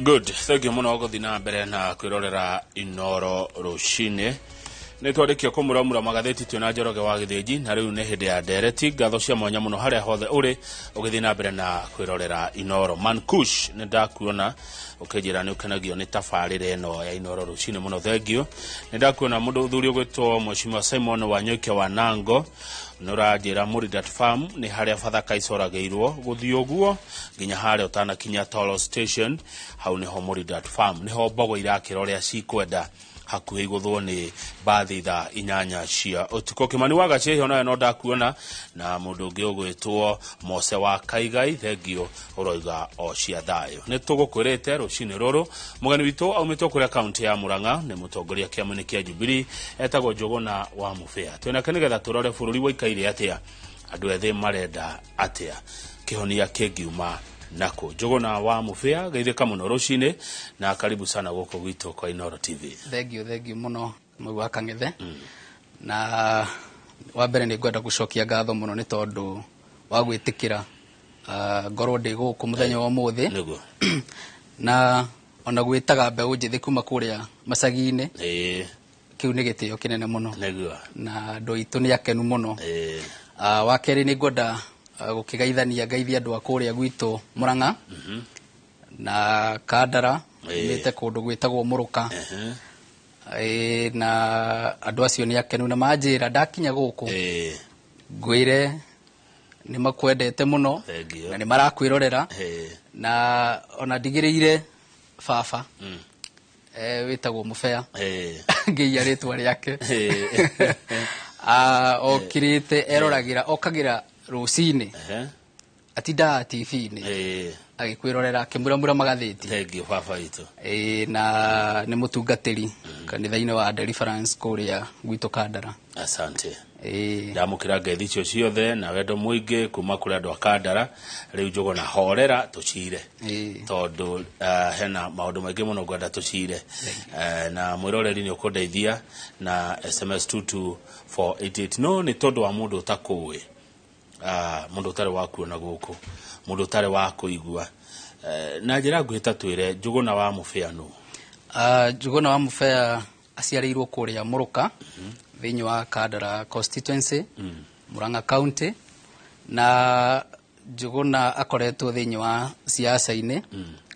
Good, thank you mũno gũthiĩ na mbere na kwĩrorera Inoro rũcinĩ. Nĩ twarĩkia kũmuramura magathĩti twĩna Njoroge wa Gĩthĩnji, na rĩu nĩ hĩndĩ ya ndereti. Ngatho cia mwanya mũno harĩa hothe ũrĩ ũgĩthiĩ na mbere na kwĩrorera Inoro. Mankush, nĩ ndakuona ũkĩnjĩra nĩ ũkenagio nĩ tabarĩra ĩno ya Inoro rũcinĩ mũno, thank you. Nĩ ndakuona mũndũ ũthuri ũgwĩtwo Mheshimiwa Simon Wanyoike wa Nango, nĩ ũranjĩra Mũridat Farm nĩ harĩa Bathaka icoragĩirwo gũthiĩ ũguo nginya harĩa ũtanakinya Tolo Station, hau nĩho Mũridat Farm, nĩho mbogo irakĩra ũrĩa cikwenda, hakuhĩ igũthwo nĩ mbathi thaa 8 cia ũtukũ. Kĩmani wa Gacĩhĩ onawe no ndakuona, na mũndũ ũngĩ ũgwĩtwo Mose wa Kaigai, thengio, ũroiga o cia thayũ. Nĩ tũgũkwĩrĩte rũcinĩ rũrũ mũgeni witũ aumĩte kũrĩa kaunti ya Murang'a, nĩ mũtongoria kĩama-inĩ kĩa Jubilee, etagwo Njũgũna wa Mũbĩa. Twĩnake nĩgetha tũrore bũrũri waikaire atĩa, andũ ethĩ marenda atĩa, kĩhonia kĩngiuma nakũ. Njũgũna wa Mũbĩa, geithĩka mũno rũcinĩ na karibu sana gũkũ gwitũ kwa Inoro TV. Thengio, thengio mũno, Mũi wa Kang'ethe. Na wa mbere nĩ ngwenda gũcokia ngatho mũno nĩ tondũ wa gwĩtĩkĩra ngorwo ndĩ gũkũ mũthenya wa ũmũthĩ. Na ona gwĩtaga mbeũ njĩthĩ kuma kũrĩa macagi-inĩ. Kĩu nĩ gĩtĩo kĩnene mũno. Na andũ aitũ nĩ akenu mũno. Wa kerĩ nĩ ngwenda gũkĩgeithania, ngeithie andũ a kũrĩa gwitũ Murang'a na Kandara, umĩte kũndũ gwĩtagwo Mũrũka. Na andũ acio nĩ akenu na manjĩra ndakinya gũkũ ngwĩre nĩ makwendete mũno Thank you. na nĩ marakwĩrorera, na ona ndigĩrĩire baba wĩtagwo Mũbea, ngĩia rĩtwa rĩake. Okĩrĩte eroragĩra, okagĩra rũcinĩ, atindaga TV-inĩ agĩkwĩrorera akĩmuramura magathĩti. Thank you, baba witũ. Na nĩ mũtungatĩri kanitha-inĩ wa Deliverance kũrĩa gwitũ Kandara. Asante. Ndamũkĩra ngeithi icio ciothe na wendo mũingĩ kuma kũrĩ andũ a Kandara. Rĩu Njũgũna, horera tũcire, tondũ hena maũndũ maingĩ mũno ngwenda tũcire. Na mwĩroreri nĩ ũkũndeithia na SMS 22488, no nĩ tondũ wa mũndũ ũtakũĩ, mũndũ ũtarĩ wa kuona gũkũ, mũndũ ũtarĩ wa kũigua, na njĩra nguhĩ ta twĩre Njũgũna wa Mũbĩa nũ? Njũgũna wa Mũbĩa aciarĩirwo kũrĩa Mũrũka, thĩinĩ wa Kandara constituency, Murang'a County, na Njũgũna akoretwo thĩinĩ wa siasa-inĩ.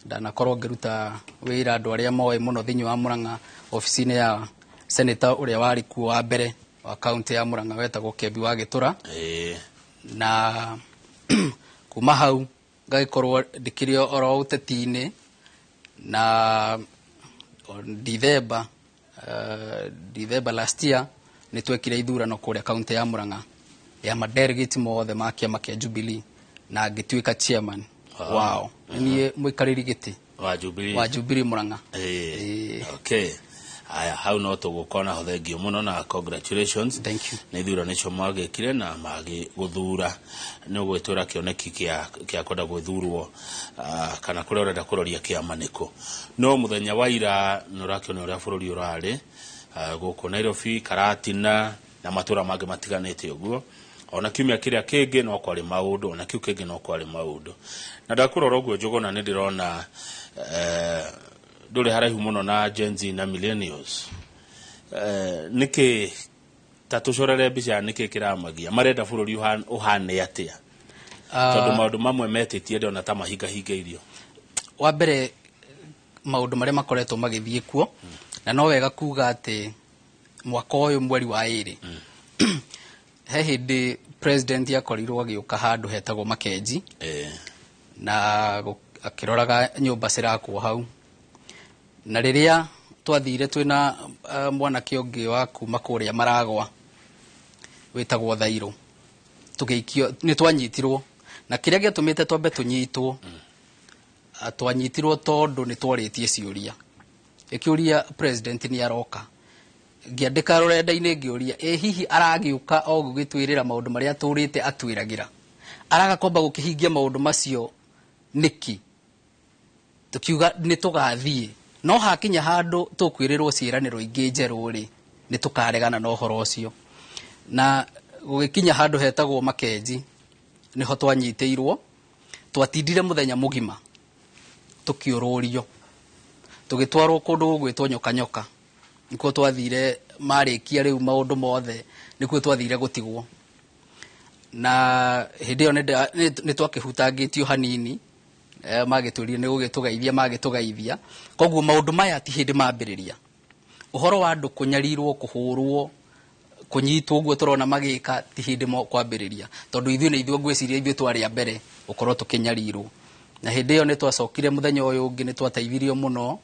Ndanakorwo ngĩruta wĩra, andũ arĩa moĩ mũno thĩinĩ wa Murang'a, obici-inĩ ya senator ũrĩa warĩ kuo wa mbere wa kaunti ya Murang'a wetagwo Kembi wa Gĩtũra. Na kuma hau ngagĩkorwo ndĩkĩrĩ oro ũteti-inĩ, na December last year nĩ twekire ithurano kũrĩa kaunti ya Murang'a ya madelegate mothe ma kĩama kĩa Jubilee, na ngĩtuĩka chairman wao, nĩ niĩ mũikarĩri gĩtĩ wa Jubilee wa Jubilee Murang'a. Okay, aya, hau no tũgũkona ho. Thengio mũno na congratulations. Thank you. Nĩ ithurano icio mwagĩkire na magĩgũthura, nĩ ũgwĩtwĩra kĩoneki kĩa kwenda gwĩthurwo, kana kũrĩa ũrenda kũroria kĩama nĩkũ. No mũthenya wa ira nĩ ũrakĩona ũrĩa bũrũri ũrarĩ, gũkũ Nairobi, Karatina na matũra mangĩ matiganĩte ũguo. Ona kiumia kĩrĩa kĩngĩ no kwarĩ maũndũ, ona kĩu kĩngĩ no kwarĩ maũndũ. Na ndakũrora ũguo Njũgũna, nĩ ndĩrona ndũrĩ haraihu mũno na Gen Z na millennials. Nĩkĩ, ta tũcorere mbica, nĩkĩ kĩramagia, marenda bũrũri ũhane atĩa, tondũ maũndũ mamwe metĩtie ndĩrona ta mahingahingĩirio? Wa mbere, maũndũ marĩa makoretwo magĩthiĩ kuo, na no wega kuga atĩ mwaka ũyũ mweri wa 2 he hĩndĩ president akorirwo agĩũka handũ hetagwo Makenji na akĩroraga nyũmba cirakwo hau. Na rĩrĩa twathire twĩna mwanake ũngĩ wa kuma kũrĩa Maragwa wĩtagwo Thairũ, tũgĩikio, nĩ twanyitirwo. Na kĩrĩa gĩatũmĩte twambe tũnyitwo, twanyitirwo tondũ nĩ twarĩtie ciũria, ĩkĩũria president nĩ aroka. Ngĩandĩka rũrenda-inĩ ngĩũria, ĩ hihi aragĩũka o gũgĩtwĩrĩra maũndũ marĩa atũrĩte atwĩragĩra, araga kwamba gũkĩhingia maũndũ macio nĩkĩ? Tukiuga nĩ tũgathiĩ, no hakinya handũ tũkwĩrĩrwo ciĩranĩro ingĩ njerũ rĩ, nĩ tũkaregana na ũhoro ũcio. Na gũgĩkinya handũ hetagwo Makenji nĩho twanyitĩirwo, twatindire mũthenya mũgima tũkĩũrũrio. Tũgĩtwarwo kũndũ gũgwĩtwo Nyoka Nyoka, nĩkuo twathire marĩkia rĩu maũndũ mothe, nĩkuo twathire gũtigwo. Na hĩndĩ ĩyo nĩ twakĩhutangĩtio hanini, magĩtwĩrire nĩ gũgĩtũgeithia magĩtũgeithia. Koguo maũndũ maya ti hĩndĩ mambĩrĩria. Ũhoro wa andũ kũnyarirwo, kũhũrwo, kũnyitwo ũguo tũrona magĩka ti hĩndĩ kwambĩrĩria, tondũ ithuĩ nĩ ithuĩ ngwĩciria ithuĩ twarĩ a mbere gũkorwo tũkĩnyarirwo. Na hĩndĩ ĩyo nĩ twacokire mũthenya ũyũ ũngĩ, nĩ twateithirio mũno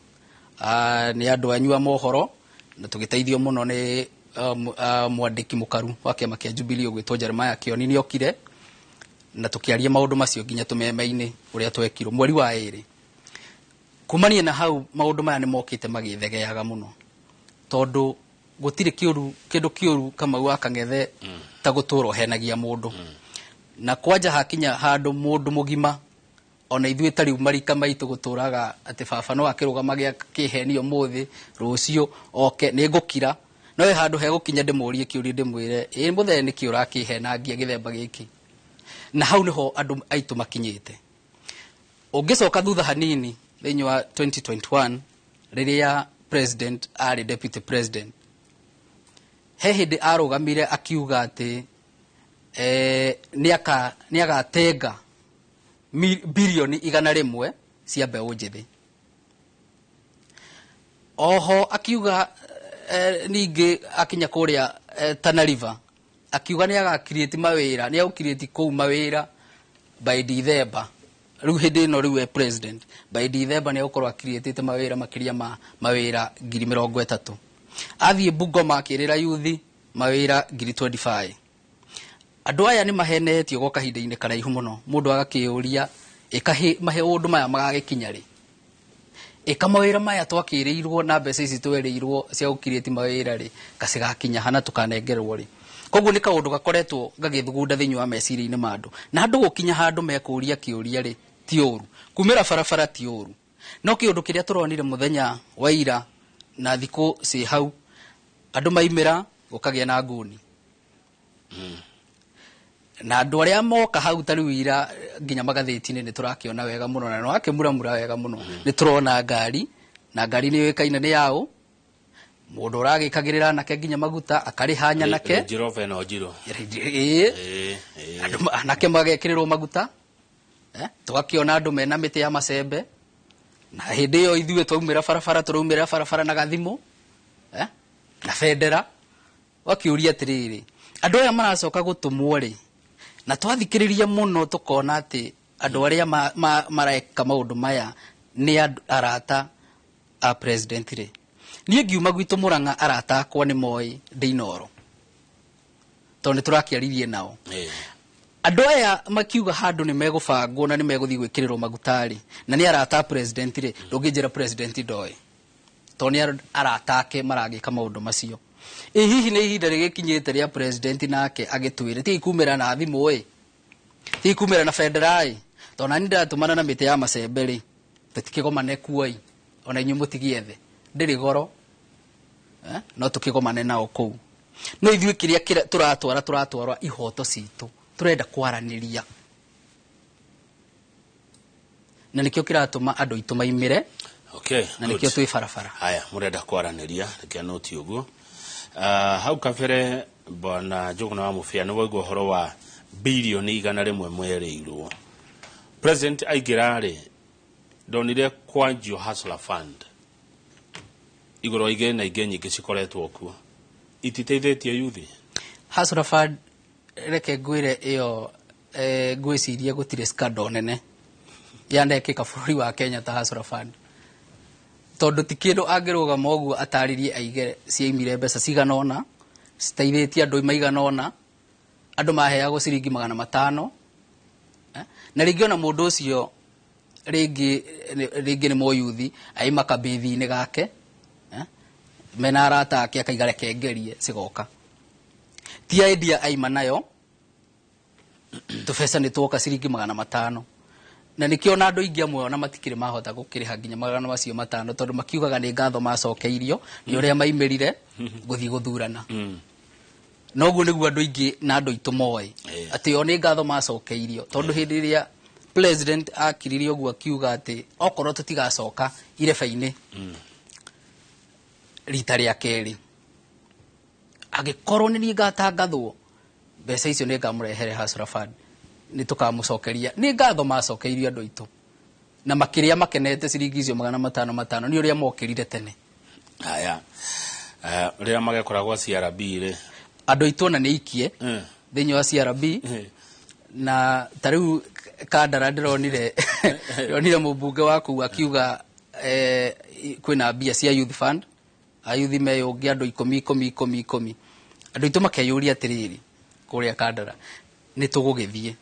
nĩ andũ anyu a mohoro, na tũgĩteithio mũno nĩ mwandĩki mũkaru wa kĩama kĩa Jubilee ũgwĩtwo Jeremiah Kĩoni, nĩ okire na tũkĩaria maũndũ macio nginya tũmeme-inĩ ũrĩa twekirwo mweri wa 2. Kumania na hau maũndũ maya nĩ mokĩte magĩthegeaga mũno, tondũ gũtirĩ kĩũru kĩndũ kĩũru Kamau wa Kang'ethe ta gũtũra ũhenagia mũndũ. Na kwanja hakinya handũ mũndũ mũgima ona ithuĩ ta rĩu marika maitũ gũtũraga atĩ baba no akĩrũgama gĩa kĩhenio ũmũthĩ rũciũ oke nĩ ngũkira, no he handũ hegũkinya ndĩmũrie kĩũria ndĩmwĩre ĩ mũthee nĩkĩ ũrakĩhenangia gĩthemba gĩkĩ. Na hau nĩho andũ aitũ makinyĩte. Ũngĩcoka thutha hanini thĩinĩ wa 2021 rĩrĩa president arĩ deputy president, he hĩndĩ arũgamire akiuga atĩ nĩagatenga bilioni 100 cia mbeũ njĩthĩ. Oho akiuga ningĩ akinya kũrĩa Tana River akiuga nĩ agacreate mawĩra, nĩ agũcreate kũu mawĩra by December. Rĩu hĩndĩ ĩno rĩu e president, by December nĩ egũkorwo acreatĩte mawĩra makĩria ma mawĩra 30,000. Athiĩ Bungoma akĩrĩra yuthi mawĩra 25,000. Andũ aya nĩ mahenetio gwa kahinda-inĩ karaihu mũno, mũndũ agakĩũria maũndũ maya magagĩkinya rĩ? Ĩka mawĩra maya twakĩrĩirwo na mbeca ici twerĩirwo cia gũcreate mawĩra rĩ, gacigakinya hana tũkanengerwo rĩ? Koguo nĩ kaũndũ gakoretwo gagĩthugunda thĩinĩ wa meciria-inĩ ma andũ, na andũ gũkinya handũ mekũria kĩũria rĩ, ti ũru kumĩra barabara, ti ũru. No kĩũndũ kĩrĩa tũronire mũthenya wa ira na thikũ ciĩ hau, andũ maimĩra gũkagĩa na nguni na andũ arĩa moka hau ta rĩu ira nginya magathĩti-inĩ nĩ tũrakĩona wega mũno, na nĩwakĩmuramura wega mũno. Nĩ tũrona ngari, na ngari nĩ yũĩkaine nĩ yaũ, mũndũ ũragĩkagĩrĩra anake nginya maguta akarĩha nyanake. Range Rover ĩno njirũ. Ĩĩ. Ĩĩ. Andũ anake magekĩrĩrwo maguta, tũgakĩona andũ mena mĩtĩ ya macembe, na hĩndĩ ĩyo ithuĩ twaumĩra barabara tũraumĩra barabara na gathimũ, na bendera. Wakĩũria atĩrĩrĩ, andũ aya maracoka gũtũmwo rĩ? Na twathikĩrĩria mũno tũkona atĩ andũ arĩa mareka maũndũ maya nĩ arata a president rĩ. Niĩ ngiuma gwitũ Mũrang'a, arata akwa nĩ moĩ ndĩ Inooro, tondũ nĩ tũrakĩaririe nao. Andũ aya makiuga handũ nĩ megũbangwo na nĩ megũthiĩ gwĩkĩrĩrwo maguta rĩ, na nĩ arata a president rĩ, ndũngĩnjĩra president ndoĩ, tondũ nĩ arata ake maragĩka maũndũ macio. Ĩ hihi nĩ ihinda rĩgĩkinyĩte rĩa president nake agĩtwĩre tiga kumĩra na thimũ ĩ, tiga kumĩra na bendera ĩ, tondũ nani ndĩratũmana na mĩtĩ ya macembe rĩ, tũtikĩgomane kuo ĩ, ona inyuĩ mũtigĩethe ndĩrĩ goro, no tũkĩgomane nao kũu. No ithuĩ kĩrĩa tũratwara, tũratwara ihoto citũ, tũrenda kwaranĩria, na nĩkĩo kĩratũma andũ aitũ maimĩre. Na nĩkĩo twĩ barabara. Haya, mũrenda kwaranĩria, reke noti ũguo. Hau kabere bwana Njũgũna wa Mũbĩa nĩ waigua ũhoro wa bilioni 100 mwerĩirwo. President aingĩra rĩ, ndonire kwanjio Hustler Fund igũrũ wa igĩna ingĩ nyingĩ cikoretwo kuo ititeithĩtie yuthi. Hustler Fund, reke ngwĩre ĩyo, ngwĩciria gũtirĩ scandal nene yanekĩka bũrũri wa Kenya ta Hustler Fund, tondũ ti kĩndũ angĩrũgama ũguo atarĩrie aige ciaimire mbeca cigana ũna citeithĩtie andũ maigana ũna, andũ maheagwo ciringi 500, na rĩngĩ ona mũndũ ũcio rĩngĩ nĩ mũyuthi aima kabĩthi-inĩ gake, mena arata ake akaiga reke ngerie cigoka, ti idea aima nayo, tũbeca nĩ twoka ciringi 500. Na nĩkĩo ona andũ aingĩ amwe ona matikĩrĩ mahota gũkĩrĩha nginya 500 tondũ makiugaga nĩ ngatho macokeirio nĩ ũrĩa maimĩrire gũthiĩ gũthurana. Noguo nĩguo andũ aingĩ na andũ aitũ moĩ atĩ o nĩ ngatho macokeirio, tondũ hĩndĩ ĩrĩa President akiririe ũguo akiuga atĩ okorwo tũtigacoka ireba-inĩ rita rĩa kerĩ, angĩkorwo nĩ niĩ ngatangathwo, mbeca icio nĩ ngamũrehere Hustler Fund, nĩ tũkamũcokeria. Nĩ ngatho macokeirio andũ aitũ na makĩrĩa makenete ciringi icio 500 500 nĩ ũrĩa mokĩrire tene. Haya, rĩrĩa magekoragwo CRB rĩ? Andũ aitũ ona nĩ ikie thĩinĩ wa CRB. Na ta rĩu Kandara ndĩronire mũmbunge wa kũu akiuga kwĩna mbia cia youth fund, ayuthi meyũnge andũ 10 10 10 10. Andũ aitũ makeyũria atĩrĩrĩ, kũrĩa Kandara nĩ tũgũgĩthiĩ,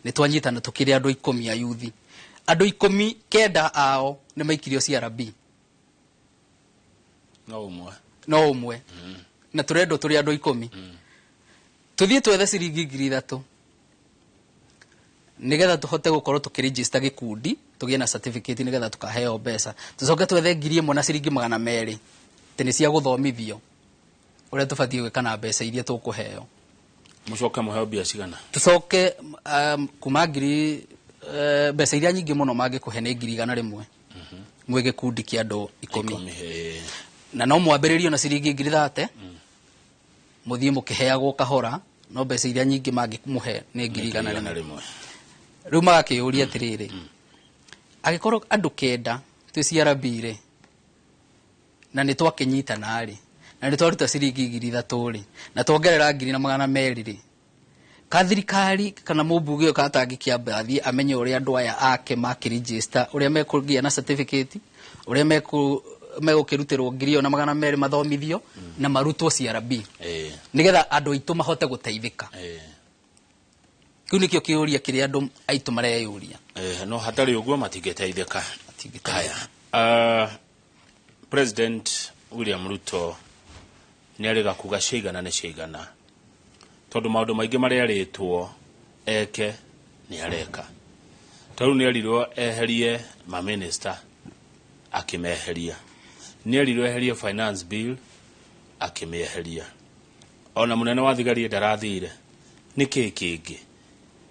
nĩ twanyitana tũkĩrĩ andũ 10 ayuthi, andũ 19 ao nĩ maikirio CRB. No ũmwe. No ũmwe. Na tũrendwo tũrĩ andũ 10 tũthiĩ twethe ciringi 3,000 nigetha tũhote gũkorwo tũkĩregister gĩkundi, tũgĩe na certificate nigetha tũkaheo mbeca. Tũcoke twethe 1,000 na ciringi 200 atĩ nĩ cia gũthomithio ũrĩa tũbatiĩ gwĩka na mbeca iria tũkũheo. Mũcoke mũheo mbia cigana? Tũcoke kuma ngiri mbeca iria nyingĩ mũno mangĩkũhe nĩ 100,000 mwĩ gĩkundi kĩa andũ 10. 10, eh. Na no mwambĩrĩrio na ciringi 30,000, mũthiĩ mũkĩheagwo kahora, no mbeca iria nyingĩ mangĩmũhe nĩ 100,000. 100,000. Rĩu magakĩyũria atĩrĩrĩ, angĩkorwo andũ 9 twĩ CRB rĩ, na nĩ twakĩnyitana rĩ, na nĩ twaruta ciringi 3,000 rĩ, na twongerera 1,200 rĩ, ka thirikari kana mũmbunge ũyũ katangĩkĩamba athiĩ amenye ũrĩa andũ aya ake makĩregister, ũrĩa mekũgĩa na certificate, ũrĩa megũkĩrutĩrwo 1,200 mathomithio na marutwo CRB nĩgetha andũ aitũ mahote gũteithĩka. Kĩu nĩkĩo kĩũria kĩrĩa andũ aitũ mareyũria. No hatarĩ ũguo matingĩteithĩka. Matingĩteithĩka. Haya, President William Ruto nĩ arĩga kuga ciaigana nĩ ciaigana, tondũ maũndũ maingĩ marĩa arĩtwo eke nĩ areka. Ta rĩu nĩ erirwo eherie maminista, akĩmeheria. Nĩ erirwo eherie finance bill, akĩmĩeheria. Ona mũnene wa thigari ndarathire. Nĩ kĩĩ kĩngĩ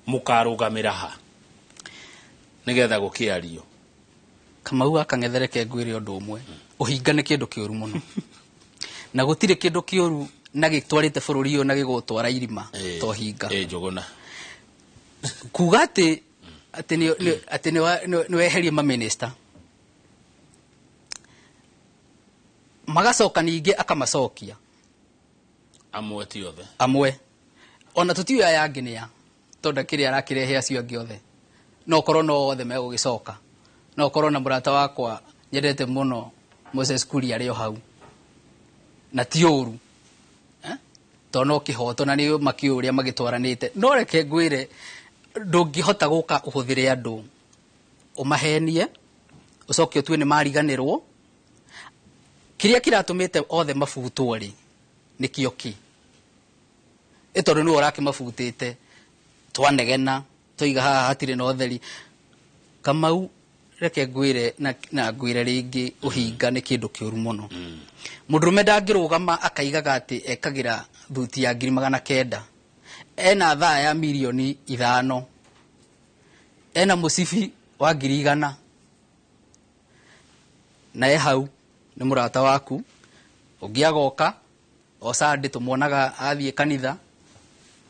mũkarũgamĩra ha nĩgetha gũkĩario? Kamau akang'ethereke, ngwĩre ũndũ ũmwe, ũhinga nĩ kĩndũ kĩũru mũno, na gũtirĩ kĩndũ kĩũru na gĩtwarĩte bũrũri ũyũ na gĩgũtwara irima to hinga. Njũgũna. Kuga atĩ atĩ nĩ weherie maminista, magacoka ningĩ akamacokia. Amwe, ti othe. Amwe, ona tũtiũĩ aya angĩ nĩa, tondũ ndakĩrĩ arakĩrehe acio angĩ othe. No korwo no othe megũgĩcoka, no korwo na mũrata wakwa nyendete mũno Moses Kuria arĩ o hau, na ti ũru, eh? Tondũ no kĩhoto na nĩ makĩũĩ ũrĩa magĩtwaranĩte. No reke ngwĩre, ndũngĩhota gũka ũhũthĩre andũ ũmahenie ũcoke ũtue nĩ mariganĩrwo. Kĩrĩa kĩratũmĩte othe mabutwo rĩ, nĩkĩo kĩ ĩ? Tondũ nĩwe ũrakĩmabutĩte, twanegena tũiga haha hatirĩ na ũtheri. Kamau, reke ngwĩre na ngwĩre rĩngĩ, ũhinga nĩ kĩndũ kĩũru mũno. Mũndũrũme ndangĩrũgama akaigaga atĩ ekagĩra thuti ya 900,000, ena thaa ya 5 mirioni, ena mũcibi wa 100,000, na e hau nĩ mũrata waku ũngĩ agoka o Sunday tũmuonaga athiĩ kanitha,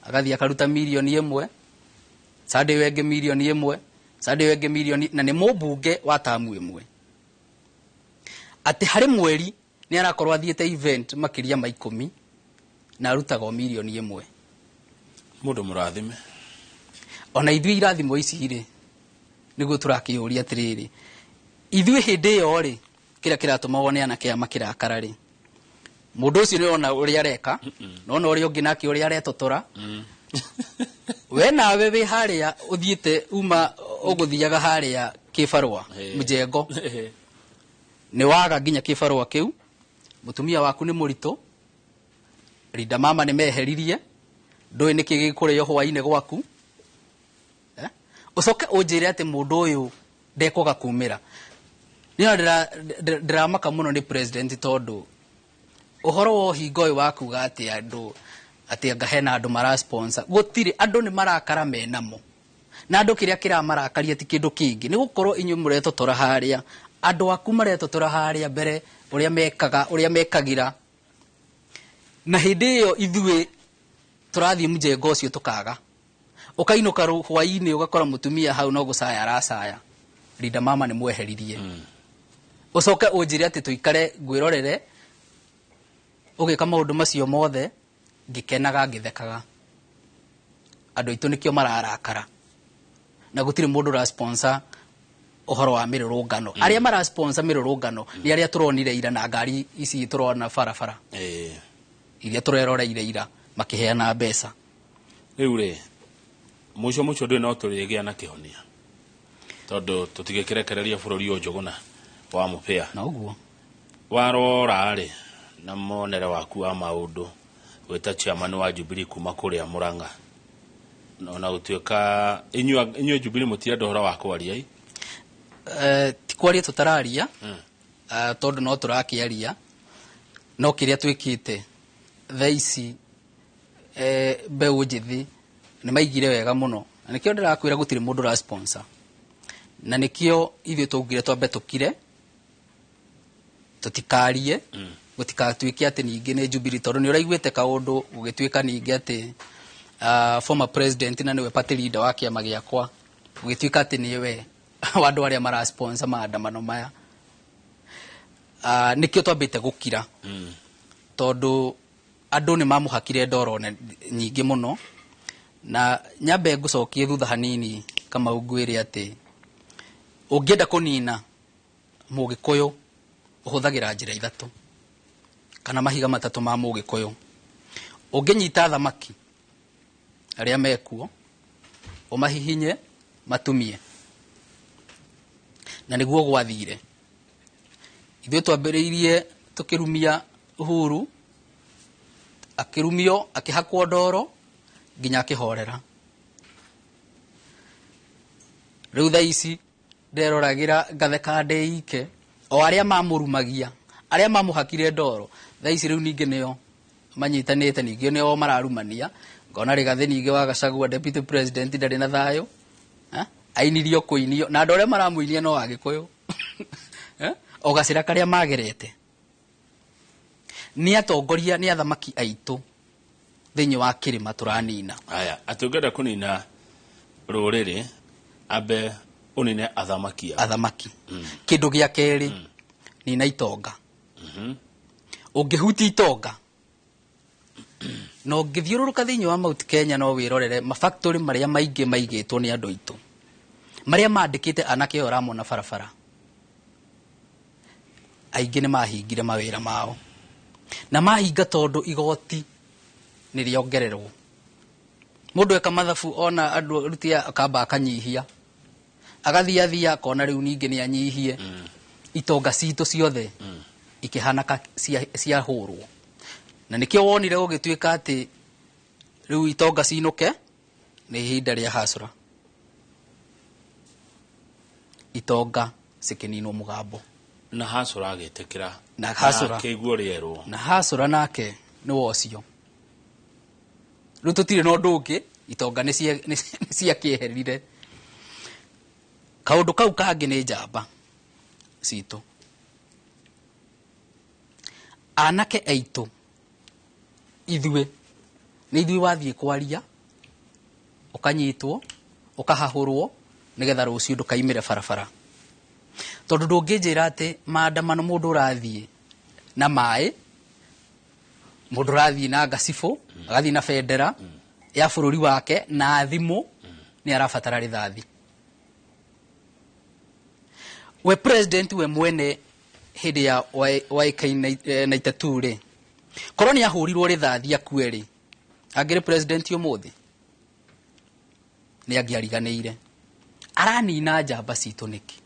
agathiĩ akaruta 1 mirioni, Sunday ĩyo ĩngĩ 1 mirioni, Sunday ĩyo ĩngĩ mirioni, na nĩ mũmbunge wa tamu ĩmwe, atĩ harĩ mweri nĩ arakorwo athiĩte event makĩria ma 10 na arutaga o 1 mirioni. Mũndũ mũrathime. Ona ithuĩ irathimo ici rĩ, nĩguo tũrakĩyũria atĩrĩrĩ, ithuĩ hĩndĩ ĩyo rĩ, kĩrĩa kĩratũma wone anake aya makĩrakara rĩ, mũndũ ũcio nĩ ona ũrĩa areka, nona ũrĩa ũngĩ nake ũrĩa aretotora. We nawe wĩ harĩa ũthiĩte uma ũgũthiaga harĩa kĩbarũa mjengo, nĩ waga nginya kĩbarũa kĩu, mũtumia waku nĩ mũritũ, rinda mama nĩ meheririe, ndũĩ nĩkĩ gĩkũrĩo hwainĩ gwaku, eh? Ũcoke ũnjĩre atĩ mũndũ ũyũ ndekwaga kumĩra. Niĩ ndĩramaka mũno nĩ president, tondũ ũhoro wa ũhinga ũyũ wa kuga atĩ andũ atĩ anga hena andũ mara sponsor, gũtirĩ. Andũ nĩ marakara menamo, Na andũ kĩrĩa kĩramarakaria ti kĩndũ kĩngĩ, nĩ gũkorwo inyuĩ mũretotora harĩa, andũ aku maretotora harĩa mbere, ũrĩa mekaga, ũrĩa mekagĩra. Na hĩndĩ ĩyo ithuĩ tũrathiĩ mjengo ũcio tũkaga. Ũkainũka hwaĩ-inĩ ũgakora mũtumia hau no gũcaya aracaya. Linda mama nĩ mweheririe. Ũcoke ũnjĩre atĩ tũikare ngwĩrorere ũgĩka maũndũ macio mothe, ngĩkenaga ngĩthekaga. Andũ aitũ nĩkĩo mararakara. Na gũtirĩ mũndũ ũra sponsor ũhoro wa mĩrũrũngano. Arĩa mara sponsor mĩrũrũngano nĩ arĩa tũronire ira na ngari ici tũrona barabara. Iria tũreroreire ira makĩheana mbeca. Rĩu rĩ, mũico mũico ndũĩ no tũrĩgĩa na kĩhonia. Tondũ tũtigĩkĩrekereria bũrũri ũyũ Njũgũna wa mũbĩa. Na ũguo. Warora rĩ, na monere waku wa maũndũ, gwĩta chairman wa Jubilee kuma kũrĩa Murang'a. Ona gũtuĩka inyuĩ Jubilee mũtirenda ũhoro wa kwaria ĩ? Ti kwaria tũtararia, tondũ no tũrakĩaria, no kĩrĩa twĩkĩte thaa ici, mbeũ njĩthĩ nĩ maigire wega mũno. Na nĩkĩo ndĩrakwĩra gũtirĩ mũndũ ũra sponsor. Na nĩkĩo ithuĩ twaugire twambe tũkire, tũtikarie, gũtikatuĩke atĩ ningĩ nĩ Jubilee, tondũ nĩ ũraiguĩte kaũndũ gũgĩtuĩka ningĩ atĩ, former president na nĩwe party leader wa kĩama gĩakwa, gũgĩtuĩka atĩ nĩwe wa andũ arĩa mara sponsor maandamano maya. Nĩkĩo twambĩte gũkira. Tondũ andũ nĩ mamũhakire ndoro nyingĩ mũno. Na nyambe ngũcokie thutha hanini Kamau ngwĩre atĩ ũngĩenda kũnina Mũgĩkũyũ ũhũthagĩra njĩra ithatũ kana mahiga matatũ ma Mũgĩkũyũ. Ũngĩnyita thamaki arĩa mekuo ũmahihinye matumie, na nĩguo gwathire. Ithuĩ twambĩrĩirie tũkĩrumia Uhuru, akĩrumio akĩhakwo ndoro nginya akĩhorera. Rĩu thaa ici nderoragĩra ngatheka ndĩike, o arĩa mamũrumagia, arĩa mamũhakire ndoro, thaa ici rĩu ningĩ nĩo manyitanĩte, ningĩ nĩo mararumania. Ngona Rigathĩ ningĩ wa Gachagua deputy president ndarĩ na thayũ. Ainirio kũinio na andũ arĩa maramũinia no Agĩkũyũ. O gacĩra karĩa magerete nĩ atongoria, nĩ athamaki aitũ thĩinĩ wa kĩrĩma tũranina. Aya, atĩ ũngĩenda kũnina rũrĩrĩ ambe ũnine athamaki ao. Athamaki. Kĩndũ gĩa kerĩ, nina itonga. Ũngĩhutia itonga na ũngĩthiũrũrũka thĩinĩ wa Mount Kenya no wĩrorere mafactory marĩa maingĩ maigĩtwo nĩ andũ aitũ, marĩa mandĩkĩte anake aya ũramona barabara, aingĩ nĩ mahingire mawĩra mao, na mahinga tondũ igoti nĩ rĩongererwo. Mũndũ eka mathabu ona andũ aruti akamba akanyihia, agathiathia akona rĩu ningĩ nĩ anyihie. Itonga citũ ciothe ikĩhana ciahũrwo. Na nĩkĩo wonire gũgĩtuĩka atĩ rĩu itonga cinũke nĩ ihinda rĩa hasra, itonga cikĩninwo mũgambo. Na hasra agĩtĩkĩra. Na hasra. Akĩigua rĩerwo. Na hasra nake nĩ wocio. Rĩu tũtirĩ na ũndũ ũngĩ, itonga nĩ ciakĩeherire. Kaũndũ kau kangĩ nĩ njamba citũ. Anake aitũ ithuĩ nĩ ithuĩ wathiĩ kwaria ũkanyitwo ũkahahũrwo nĩgetha rũciũ ndũkaimĩre barabara. Tondũ ndũngĩnjĩra atĩ maandamano mũndũ ũrathiĩ na maĩ, mũndũ ũrathiĩ na ngacibũ, agathiĩ na bendera ya bũrũri wake na thimũ, nĩ arabatara rithathi. We president we mwene hĩndĩ ya YK 92 rĩ, korwo nĩ ahũrirwo rithathi akue rĩ, angĩrĩ president ũmũthĩ nĩ angĩariganĩire. Aranina njamba citũ nĩkĩ?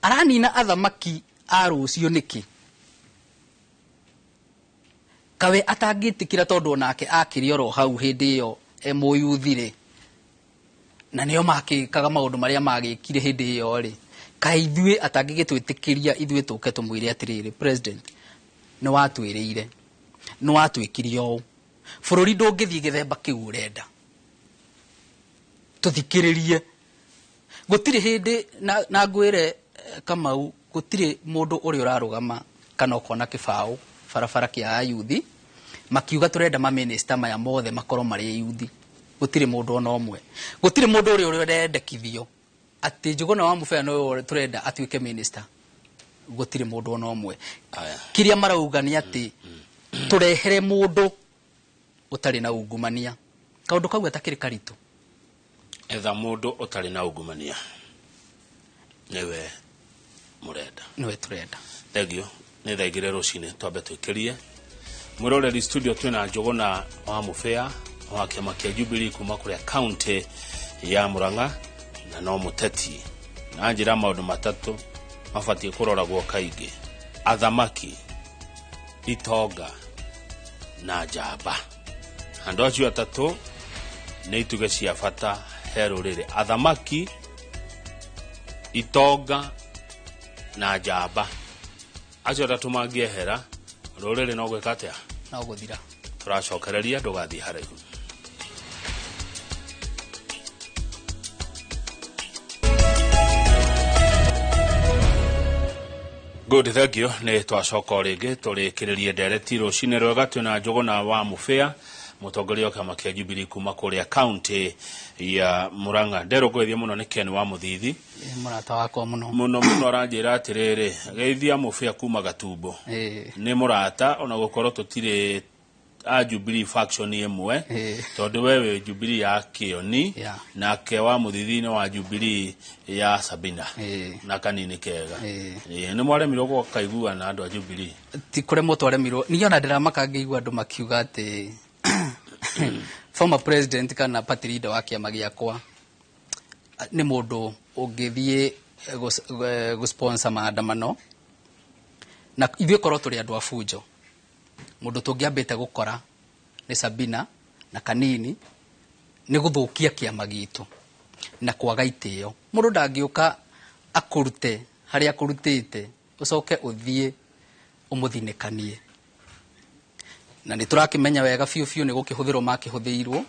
Aranina athamaki a rũciũ nĩkĩ? Kawe atangĩtĩkĩra tondũ onake akĩrĩ oro hau hĩndĩ ĩyo e mũyuthi rĩ, na nĩo makĩkaga maũndũ marĩa magĩkire hĩndĩ ĩyo rĩ, kaĩ ithuĩ atangĩgĩtwĩtĩkĩria ithuĩ tũke tũmwĩre atĩrĩrĩ, president nĩ watwĩrĩire, nĩ watwĩkire ũũ, bũrũri ndũngĩthiĩ gĩthemba kĩu ũrenda. Tũthikĩrĩrie. Gũtirĩ hĩndĩ na ngwĩre Kamau, gũtirĩ mũndũ ũrĩa ũrarũgama kana ũkona kĩbaũ barabara kĩa ayuthi makiuga tũrenda maminista maya mothe makorwo marĩ ayuthi. Gũtirĩ mũndũ ona ũmwe. Gũtirĩ mũndũ ũrĩa ũrendekithio atĩ Njũgũna wa Mũbĩa nĩwe tũrenda atuĩke minister. Gũtirĩ mũndũ ona ũmwe. Kĩrĩa marauga nĩ atĩ tũrehere mũndũ ũtarĩ na ungumania. Kaũndũ kau gatakĩrĩ karitũ. Etha mũndũ ũtarĩ na ungumania nĩwe mũrenda. Nĩwe tũrenda. Thank you. Nĩ thaa igĩrĩ rũcinĩ, twambe twĩkĩrie mwĩroreri studio. Twĩna Njũgũna wa Mũbĩa wa kĩama kĩa Jubilee kuma kũrĩa kaunti ya Murang'a, na no mũteti na njĩra maũndũ matatũ mabatiĩ kũroragwo kaingĩ: athamaki, itonga na njamba. Andũ acio atatũ nĩ itugĩ cia bata he rũrĩrĩ: athamaki, itonga na njamba. Acio atatũ mangĩehera, rũrĩrĩ no gwĩka atĩa? No gũthira. Tũracokereria, ndũgathiĩ haraihu. Good, thank you. Nĩ twacoka o rĩngĩ tũrĩkĩrĩrie ndereti rũcinĩ rwega. Twĩna Njũgũna wa Mũbĩa, mũtongoria wa kĩama kĩa Jubilee kuma kũrĩa kaunti ya Murang'a. Nderũngũithia mũno nĩ Ken wa Mũthithi. Mũrata wakwa mũno. Mũno mũno. Aranjĩra atĩrĩrĩ, geithia Mũbĩa kuma Gatumbo. Nĩ mũrata ona gũkorwo tũtirĩ a Jubilee faction ĩmwe, tondũ we wĩ Jubilee ya Kĩoni, nake wa Mũthithi nĩ wa Jubilee ya Sabina na kanini kega. Nĩ mwaremirwo gũkaiguana andũ a Jubilee? Ti kũremwo twaremirwo. Niĩ ona ndĩramaka ngĩigua andũ makiuga atĩ former president kana party leader wa kĩama gĩakwa nĩ mũndũ ũngĩthiĩ gũ-sponsor maandamano, na ithuĩ korwo tũrĩ andũ a bunjo, mũndũ tũngĩambĩte gũkora nĩ Sabina na kanini. Nĩ gũthũkia kĩama gitũ na kwaga itĩo. Mũndũ ndangĩũka akũrute harĩa akũrutĩte, ũcoke ũthiĩ ũmũthinĩkanie. Na nĩ tũrakĩmenya wega biũ biũ nĩ gũkĩhũthĩrwo makĩhũthĩirwo,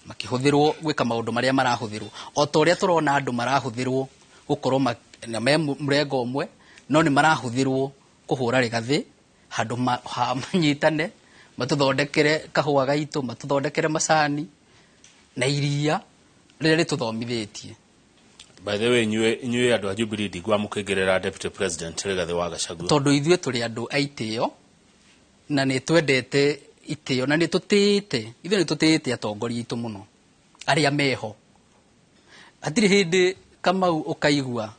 makĩhũthĩrwo gwĩka maũndũ marĩa marahũthĩrwo, o ta ũrĩa tũrona andũ marahũthĩrwo gũkorwo na me mũrengo ũmwe, no nĩ marahũthĩrwo kũhũra rĩgathĩ handũ ha manyitane, matũthondekere kahũa gaitũ, matũthondekere macani na iria rĩrĩa rĩtũthomithĩtie. By the way, inyuĩ andũ a Jubilee ndigua mũkĩingĩrĩra Deputy President Rigathĩ wa Gachagua. Tondũ ithuĩ tũrĩ andũ a itĩo na nĩ twendete itĩo na nĩ tũtĩĩte, ithuĩ nĩ tũtĩĩte atongoria aitũ mũno arĩa meho. Hatirĩ hĩndĩ, Kamau, ũkaigua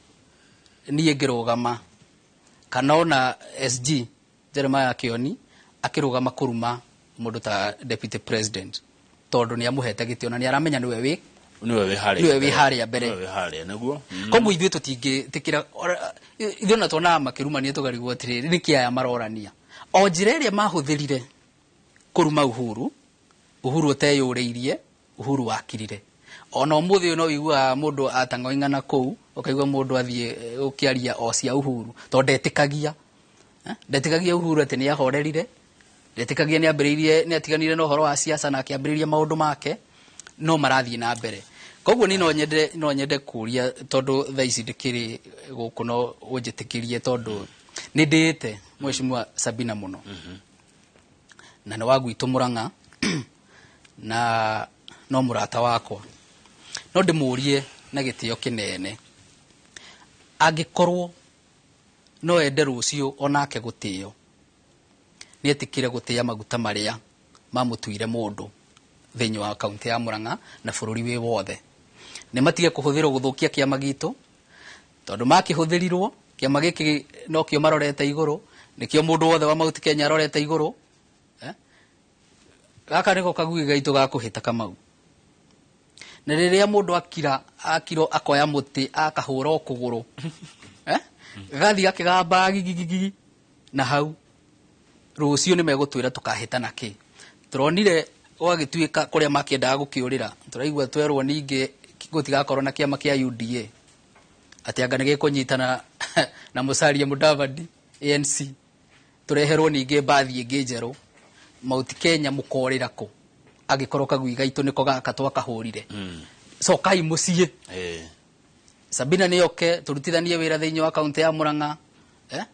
niĩ ngĩrũgama kana ona SG Jeremiah Kioni akĩrũgama kũruma mũndũ ta deputy president, tondũ nĩ amũhete gĩtĩo na nĩ aramenya nĩwe wĩ Nĩwe wĩ harĩa. Nĩwe wĩ harĩa mbere. Nĩwe wĩ harĩa nĩguo. Koguo ithuĩ tũtingĩtĩkĩra. Ithuĩ ona tuonaga makĩrumania tũkarigwo atĩrĩrĩ, nĩkĩ aya marorania? O njĩra ĩrĩa mahũthĩrire kũruma Uhuru, Uhuru ũteyũrĩirie, Uhuru wakirire. Ona ũmũthĩ ũyũ no ũiguaga mũndũ atang'oing'ana kũu, ũkaigua mũndũ athiĩ gũkĩaria o cia Uhuru, tondũ ndetĩkagia. Ndetĩkagia Uhuru atĩ nĩ ahorerire, ndetĩkagia nĩ ambĩrĩirie, nĩ atiganire na ũhoro wa siasa na akĩambĩrĩria maũndũ make, no marathiĩ na mbere. Koguo niĩ no nyende kũria, tondũ thaa ici ndĩkĩrĩ gũkũ, no ũnjĩtĩkĩrie, tondũ nĩ ndĩĩte Mheshimiwa Sabina mũno na nĩ wa gwitũ Mũrang'a na no mũrata wakwa, no ndĩmũrie na gĩtĩo kĩnene, angĩkorwo no ende rũciũ onake gũtĩo, nĩ etĩkĩre gũtĩa maguta marĩa mamũtuire mũndũ thĩinĩ wa kaunti ya Murang'a na bũrũri wĩ wothe. Nĩ matige kũhũthĩrwo gũthũkia kĩama gitũ, tondũ makĩhũthĩrirwo kĩama gĩkĩ nokĩo marorete igũrũ, nĩkĩo mũndũ wothe wa Mount Kenya arorete igũrũ, eh? Gaka nĩko kagui gaitũ ga kũhĩta, Kamau. Na rĩrĩa mũndũ akira akiro akoya mũtĩ akahũra o kũgũrũ, eh? Gathiĩ gakĩgamba gigigigi na hau, rũciũ nĩ megũtwĩra tũkahĩtana kĩ. Tũronire gwagĩtuĩka kũrĩa makĩendaga gũkĩũrĩra, tũraigua twerwo ningĩ gũtigakorwo na kĩama kĩa UDA, atĩ anga nĩ gĩkũnyitana na Musalia Mudavadi ANC, tũreherwo ningĩ mbathi ĩngĩ njerũ. Mount Kenya mũkorĩra kũ angĩkorwo kagui gaitũ nĩko gaka twakahũrire? Cokai mũciĩ. Sabina nĩ oke tũrutithanie wĩra thĩinĩ wa kaunti ya Murang'a, eh?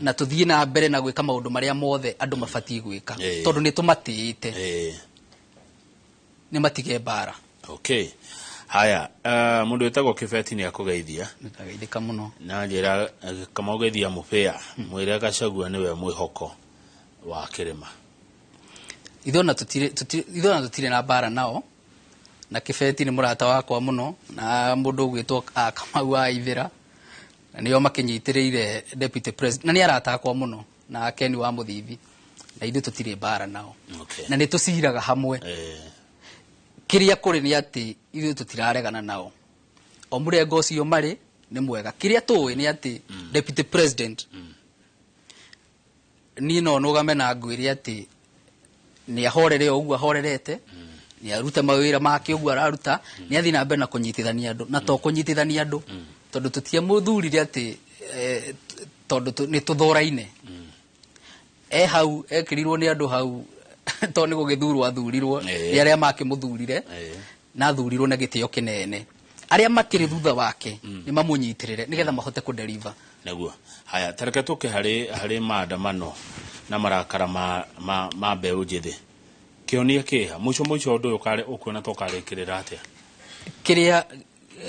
Na tũthiĩ na mbere na gwĩka maũndũ marĩa mothe andũ mabatiĩ gwĩka, tondũ nĩ tũmatĩĩte. Nĩ matige mbara. Okay, haya, mũndũ wĩtagwo Kĩbeti nĩ akũgeithia. Nĩtageithĩka mũno. Na njĩra Kamau geithia mũbĩa mwĩre Gachagua nĩwe mwĩhoko wa kĩrĩma. Ithuĩ ona tũtirĩ na mbara nao, na Kĩbeti nĩ mũrata wakwa mũno, na mũndũ ũgwĩtwo Kamau wa Ithĩra, na nĩo makĩnyitĩrĩire deputy president, na nĩ arata akwa mũno, na Ken wa Mũthithi, na ithuĩ tũtirĩ mbara nao. Na nĩ tũciraga hamwe. Kĩrĩa kũrĩ nĩ atĩ ithuĩ tũtiraregana nao, o mũrengo ũcio marĩ nĩ mwega. Kĩrĩa tũĩ nĩ atĩ deputy president, niĩ no nũgame na ngwĩre atĩ nĩ ahorere o ũguo ahorerete, nĩ arute mawĩra make ũguo araruta, nĩ athiĩ na mbere na kũnyitithania andũ, na to kũnyitithania andũ, tondũ tũtiamũthurire atĩ tondũ nĩ tũthoraine. E hau ekĩrirwo nĩ andũ hau tondũ nĩ gũgĩthurwo athurirwo nĩ arĩa makĩmũthurire, na athurirwo na gĩtĩo kĩnene. Arĩa makĩrĩ thutha wake nĩ mamũnyitĩrĩre nĩgetha mahote kũdeliver. Naguo haya, tareke tũke harĩ maandamano na marakara ma mbeũ njĩthĩ. Kĩonia kĩha mũico mũico ũndũ ũyũ ũkuona ta ũkarĩkĩrĩra atĩa? Kĩrĩa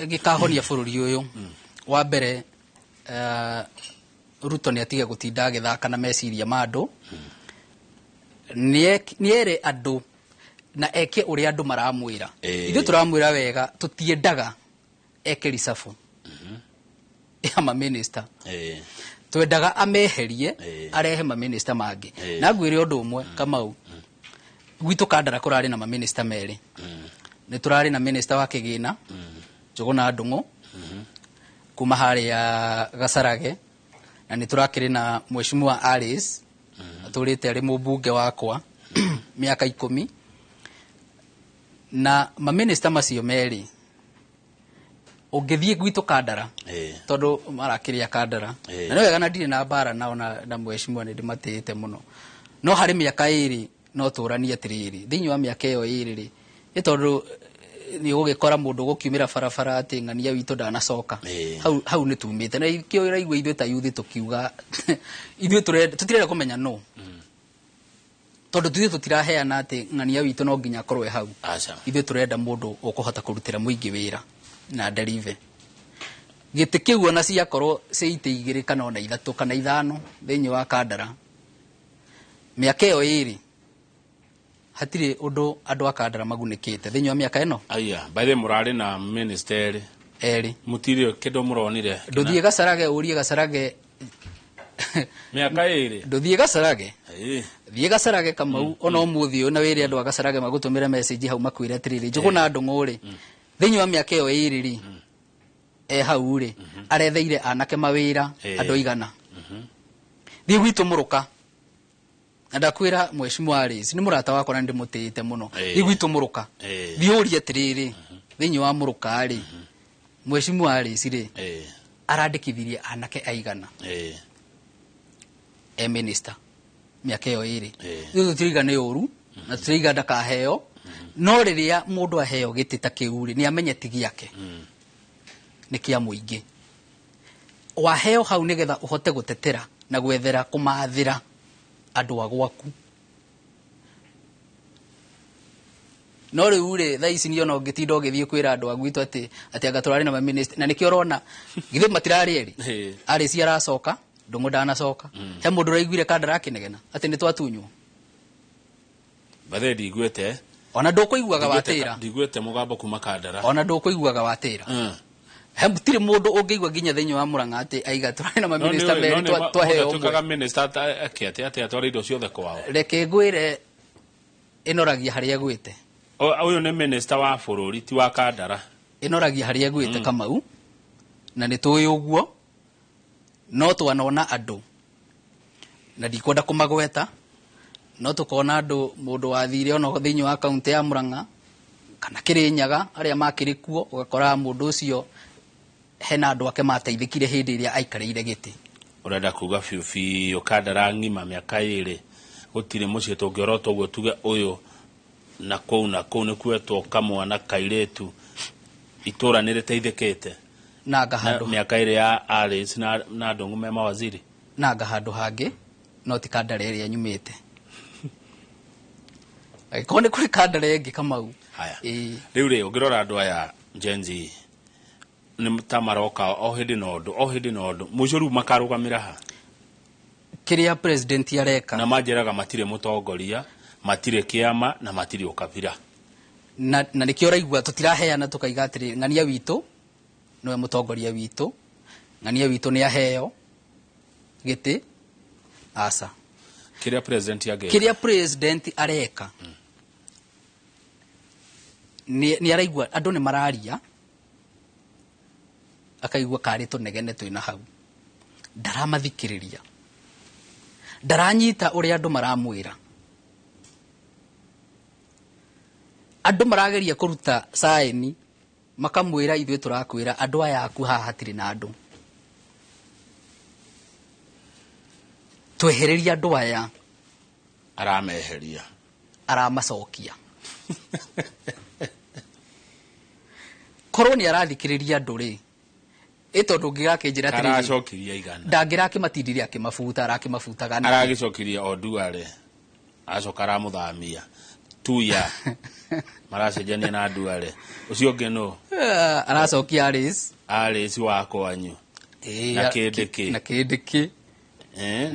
gĩkahonia bũrũri ũyũ, wa mbere, Ruto nĩ atige gũtinda agĩthaka na meciria ma andũ. Nĩ ere andũ na eke ũrĩa andũ maramwĩra. Ithuĩ tũramwĩra wega, tũtiendaga eke reshuffle ya maminista. Twendaga ameherie, arehe maminista mangĩ. Na ngwĩre ũndũ ũmwe, Kamau, gwitũ Kandara kũrarĩ na maminista merĩ. Nĩ tũrarĩ na minista wa kĩgĩna, Njũgũna Ndung'u, kuma harĩa Gacarage, na nĩ tũrakĩrĩ na Mheshimiwa Alice, atũrĩte arĩ mũmbunge wakwa mĩaka 10. Na maminista macio merĩ, ũngĩthiĩ gwitũ Kandara, tondũ marakĩrĩa Kandara, na nĩ wega, na ndirĩ na mbara nao, na mheshimiwa nĩ ndĩmatĩĩte mũno, no harĩ mĩaka 2 no tũranie atĩrĩrĩ, thĩinĩ wa mĩaka ĩyo 2 rĩ, nĩ tondũ nĩ ũgũgĩkora mũndũ ũgũkiumĩra barabara atĩ ng'ania witũ ndanacoka. Hau nĩ tumĩte, na ikĩo ũraigua ithuĩ ta youth tũkiuga ithuĩ tũtirenda kũmenya no, tondũ ithuĩ tũtiraheana atĩ ng'ania witũ no nginya akorwo e hau. Aca. Ithuĩ tũrenda mũndũ ũkũhota kũrutĩra mũingĩ wĩra na deliver gĩtĩ kĩu, ona ciakorwo ciĩ itĩ 2 kana ona 3 kana 5 thĩinĩ wa Kandara. Mĩaka ĩyo 2 hatirĩ ũndũ andũ a Kandara magunĩkĩte thĩinĩ wa mĩaka ĩno. Aya, by the way, mũrarĩ na minister erĩ. Erĩ. Mũtirĩ kĩndũ mũronire. Ndũthiĩ Gacarage ũrie Gacarage. Mĩaka 2. Ndũthiĩ Gacarage, thiĩ Gacarage, Kamau, ona ũmũthĩ ũyũ, na wĩre andũ a Gacarage magũtũmĩre message hau makwĩre atĩrĩrĩ, Njũgũna Ndung'u rĩ, thĩinĩ wa mĩaka ĩyo 2 rĩ e hau rĩ, aretheire anake mawĩra andũ aigana? Thiĩ gwitũ Mũrũka, na ndakwĩra Mheshimiwa Alice nĩ mũrata wakwa na ndĩmũtĩĩte mũno. Thiĩ gwitũ Mũrũka, thiĩ ũrie atĩrĩrĩ, thĩinĩ wa Mũrũka rĩ, Mheshimiwa Alice rĩ, arandĩkithirie anake aigana e minister mĩaka ĩyo 2? Ithuĩ tũtiraiga nĩ ũru na tũtiraiga ndakaheo, no rĩrĩa mũndũ aheo gĩtĩ ta kĩu rĩ, nĩ amenye ti gĩake, nĩ kĩa mũingĩ. Waheo hau nĩgetha ũhote gũtetera na gwethera kũmathĩra andũ a gwaku. No rĩu rĩ, thaa ici niĩ ona ũngĩtinda ũgĩthiĩ kwĩra andũ a gwitũ atĩ anga tũrarĩ na maminista, na nĩkĩo ũrona githĩ matirarĩ erĩ. Alice aracoka, Ndung'u ndanacoka. He mũndũ ũraiguire Kandara akĩnegena atĩ nĩ twatunywo? By the way, ndiguĩte. Ona ndũkũiguaga watĩra. Ndiguĩte mũgambo kuma Kandara. Ona ndũkũiguaga watĩra. He tirĩ mũndũ ũngĩigua nginya thĩinĩ wa Murang'a atĩ aiga tũrarĩ na maminista merĩ, twaheo ũmwe. Tuĩkaga minister ake atĩ atwara indo ciothe kwao. Reke ngwĩre, ĩnoragia harĩa ĩgwĩte. Ũyũ nĩ minister wa bũrũri, ti wa Kandara. Ĩnoragia harĩa ĩgwĩte, Kamau, na nĩ tũĩ ũguo, no twanona andũ na ndikwenda kũmagweta, no tũkona andũ mũndũ wathire ona thĩinĩ wa kaunti ya Murang'a kana Kĩrĩnyaga, arĩa makĩrĩ kuo, ũgakora mũndũ ũcio hena andũ ake mateithĩkire hĩndĩ ĩrĩa aikarĩire gĩtĩ. Ũrenda kuga biũ biũ Kandara ng'ima mĩaka 2 gũtirĩ mũciĩ tũngĩorota ũguo tuge ũyũ na kũu na kũu nĩ kuetwo kamwana kairĩtu Itũra nĩ rĩteithĩkĩte Nanga na handũ mĩaka ĩrĩ ya Alice na Ndung'u me mawaziri. Nanga handũ hangĩ, no ti Kandara ĩrĩa nyumĩte. Angĩkorwo nĩ kũrĩ Kandara ĩngĩ, Kamau. Haya. Ĩĩ. Rĩu rĩ, ũngĩrora andũ aya Gen Z nĩ ta maroka o hĩndĩ na ũndũ, o hĩndĩ na ũndũ, mũico rĩu makarũgamĩra ha? Kĩrĩa president areka, Na manjĩraga matirĩ mũtongoria, matirĩ kĩama na matirĩ ũkabira. Na nĩkĩo ũraigua tũtiraheana, tũkaiga atĩrĩ, ng'ania witũ nĩwe mũtongoria witũ, ng'ania witũ nĩ aheo gĩtĩ, aca. Kĩrĩa president angĩka? Kĩrĩa president areka, nĩ araigua andũ nĩ mararia, akaigua karĩ tũnegene twĩna hau, ndaramathikĩrĩria, ndaranyita ũrĩa andũ maramwĩra. Andũ marageria kũruta saini, makamwĩra, ithuĩ tũrakwĩra andũ aya aku haha hatirĩ na andũ, twehereria andũ aya. Arameheria. Aramacokia. Korwo nĩ arathikĩrĩria andũ rĩ, ĩ tondũ ũngĩgakĩnjĩra atĩrĩrĩ, Aracokirie igana. Ndangĩrakĩmatindirie akĩmabuta, arakĩmabutaga nĩkĩ? Aragĩcokirie o Duale, acoka aramũthamia tuya, maracenjania na Duale ũcio ũngĩ nũ? Aracokia Alice. Alice wa kwanyu. Na kĩndĩ kĩ. Na kĩndĩ kĩ.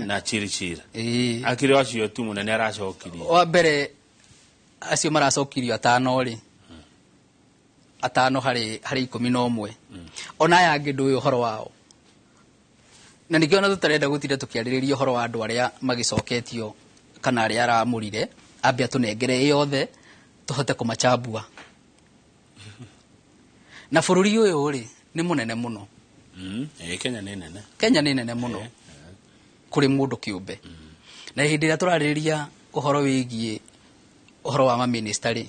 Na Chirichiri. Ĩĩ. Akĩrĩ acio tu mũnene aracokirie. Wa mbere acio maracokirio atano rĩ, atano harĩ 11, ona aya angĩ ndũĩ ũhoro wao, na nĩkĩo ona tũtarenda gũtinda tũkĩarĩrĩria ũhoro wa andũ arĩa magĩcoketio kana arĩa aramũrire, ambe atũnengere ĩ yothe tũhote kũmachambua. Na bũrũri ũyũ rĩ, nĩ mũnene mũno. Ĩĩ, Kenya nĩ nene. Kenya nĩ nene mũno kũrĩ mũndũ kĩũmbe. Na hĩndĩ ĩrĩa tũrarĩrĩria ũhoro wĩgiĩ ũhoro wa mamĩnĩsta rĩ,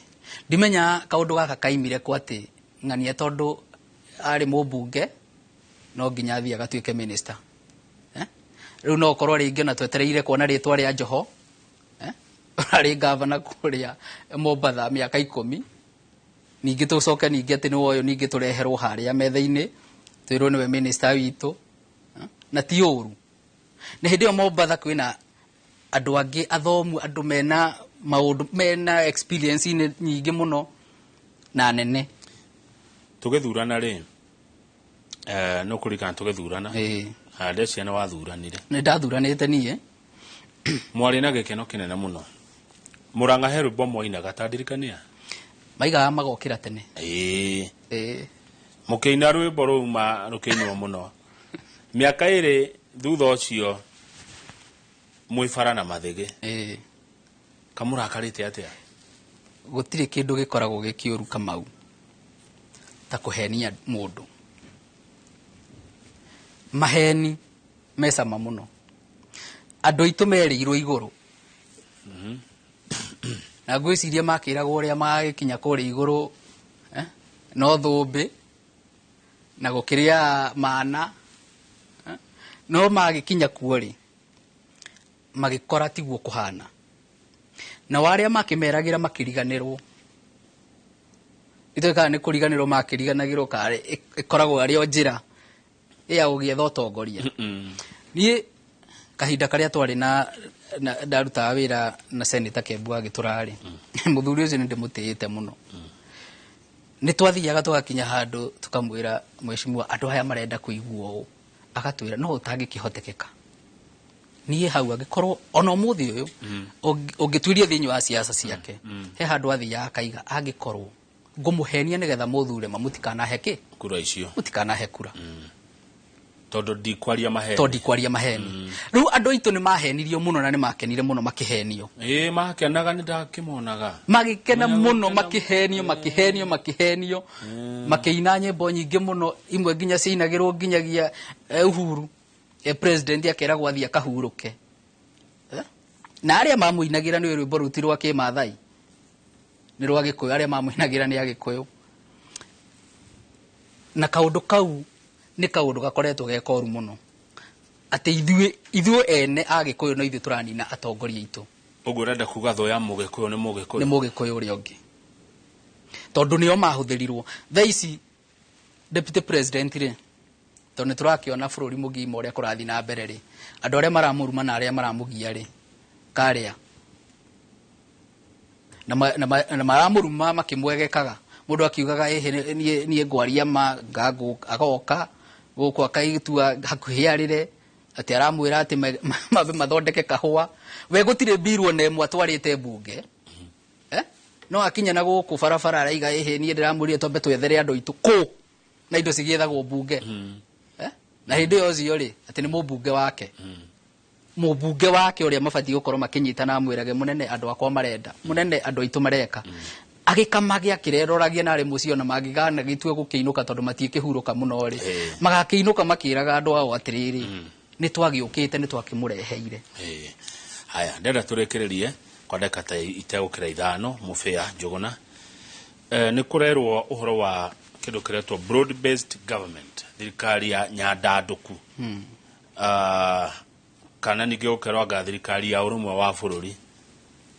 ndimenya kaũndũ gaka kaimire kwa atĩ ng'ania tondũ arĩ mũmbunge no nginya athiĩ agatuĩke minister, eh? Rĩu no ũkorwo rĩngĩ ona twetereire kuona rĩtwa rĩa Joho, eh? Ũrarĩ gavana kũrĩa Mombatha mĩaka 10, ningĩ tũcoke ningĩ atĩ nĩwe ũyũ, ningĩ tũreherwo harĩa metha-inĩ twĩrwo nĩwe minister witũ, eh? Na ti ũru, na hĩndĩ ĩyo Mombatha kwĩna andũ angĩ athomu, andũ mena maũndũ, mena experience nyingĩ mũno na nene. Tũgĩthurana rĩ, nĩ ũkũririkana tũgĩthurana? Ĩĩ. Ndeciria nĩ wathuranire. Nĩ ndathuranĩte niĩ. Mwarĩ na gĩkeno kĩnene mũno. Mũrang'a he rwĩmbo mwainaga, ta ndirikania. Maigaga magokĩra tene. Ĩĩ. Ĩĩ. Mũkĩina rwĩmbo rũu ma rũkĩinwo mũno. Mĩaka 2 thutha ũcio mwĩ bara na mathĩgĩ. Ĩĩ. Kamũrakarĩte atĩa? Gũtirĩ kĩndũ gĩkoragwo gĩ kĩũru, Kamau, ta kũhenia mũndũ. Maheni me cama mũno. Andũ aitũ merĩirwo igũrũ, na ngwĩciria makĩragwo ũrĩa magagĩkinya kũrĩa igũrũ, no thũmbĩ na gũkĩrĩa mana, no magĩkinya kuo rĩ, magĩkora tiguo kũhana, na arĩa makĩmeragĩra makĩriganĩrwo. Itũĩ kana nĩ kũriganĩrwo makĩriganagĩrwo, kana ĩkoragwo arĩ o njĩra ya gũgĩetha ũtongoria. Niĩ kahinda karĩa twarĩ na ndarutaga wĩra na Senator Kembu wa Gĩtũra-rĩ, mũthuri ũcio nĩ ndĩmũtĩĩte mũno. Nĩ twathiaga tũgakinya handũ tũkamwĩra, mheshimiwa, andũ aya marenda kũigua ũũ, agatwĩra no ũtangĩkĩhotekeka. Niĩ hau angĩkorwo ona ũmũthĩ ũyũ ũngĩtuiria thĩinĩ wa siasa ciake, he handũ athiaga akaiga, angĩkorwo ngũmũhenia nĩgetha mũthure, ma mũtikanahe kĩ? Kura icio. Mũtikanahe kura. Tondũ ndikwaria maheni. Tondũ ndikwaria maheni. Rĩu andũ aitũ nĩ mahenirio mũno na nĩ makenire mũno makĩhenio. Ĩĩ, makenaga, nĩ ndakĩmonaga. Magĩkena mũno. Magĩkena. Makĩhenio, makĩhenio, makĩhenio, makĩina nyĩmbo nyingĩ mũno, imwe nginya ciinagĩrwo nginyagia Uhuru, president akeragwo athiĩ akahurũke. Na arĩa mamũinagĩra, nĩ rwĩmbo rũu ti rwa kĩmathai, nĩ rwa Gĩkũyũ, arĩa mamũinagĩra nĩ Agĩkũyũ. Na kaũndũ kau nĩ kaũndũ gakoretwo ge koru mũno, atĩ ithuĩ ene Agĩkũyũ no ithuĩ tũranina atongoria aitũ. Ũguo ũrenda kuga thũ ya Mũgĩkũyũ nĩ Mũgĩkũyũ? Nĩ Mũgĩkũyũ ũrĩa ũngĩ, tondũ nĩo mahũthĩrirwo. Thaa ici Deputy President rĩ, tondũ nĩ tũrakĩona bũrũri mũgima ũrĩa kũrathiĩ na mbere rĩ, andũ arĩa maramũruma na arĩa maramũgia rĩ, karĩa na maramũruma makĩmwegekaga, mũndũ akiugaga ĩhĩ niĩ ngwaria ma ngangũ, agoka gũkũ akaitua hakuhĩ arĩre atĩ aramwĩra atĩ mambe mathondeke kahũa. We gũtirĩ mbirũ ona ĩmwe atwarĩte mbunge. No akinya na gũkũ barabara araiga ĩhĩ niĩ ndĩramwĩrire twambe twethere andũ aitũ kũ na indo cigĩethagwo mbunge. Na hĩndĩ ĩyo ũcio rĩ, atĩ nĩ mũmbunge wake. Mũmbunge wake ũrĩa mabatiĩ gũkorwo makĩnyitana amwĩrage mũnene andũ akwa marenda, mũnene andũ aitũ mareka. Agĩkamage akĩreroragia na arĩ mũciĩ ona mangĩgana gĩtue gũkĩinũka tondũ matiĩkĩhurũka mũno rĩ. Magakĩinũka makĩraga andũ ao atĩrĩrĩ, nĩ twagĩũkĩte nĩ twakĩmũreheire. Haya, ndĩrenda tũrĩkĩrĩrie kwa ndagĩka ta itegũkĩra 5 Mũbĩa Njũgũna. Nĩ kũrerwo ũhoro wa kĩndũ kĩretwo broad based government, thirikari ya nyandandũku. Kana ningĩ gũkerwo anga thirikari ya ũrũmwe wa bũrũri,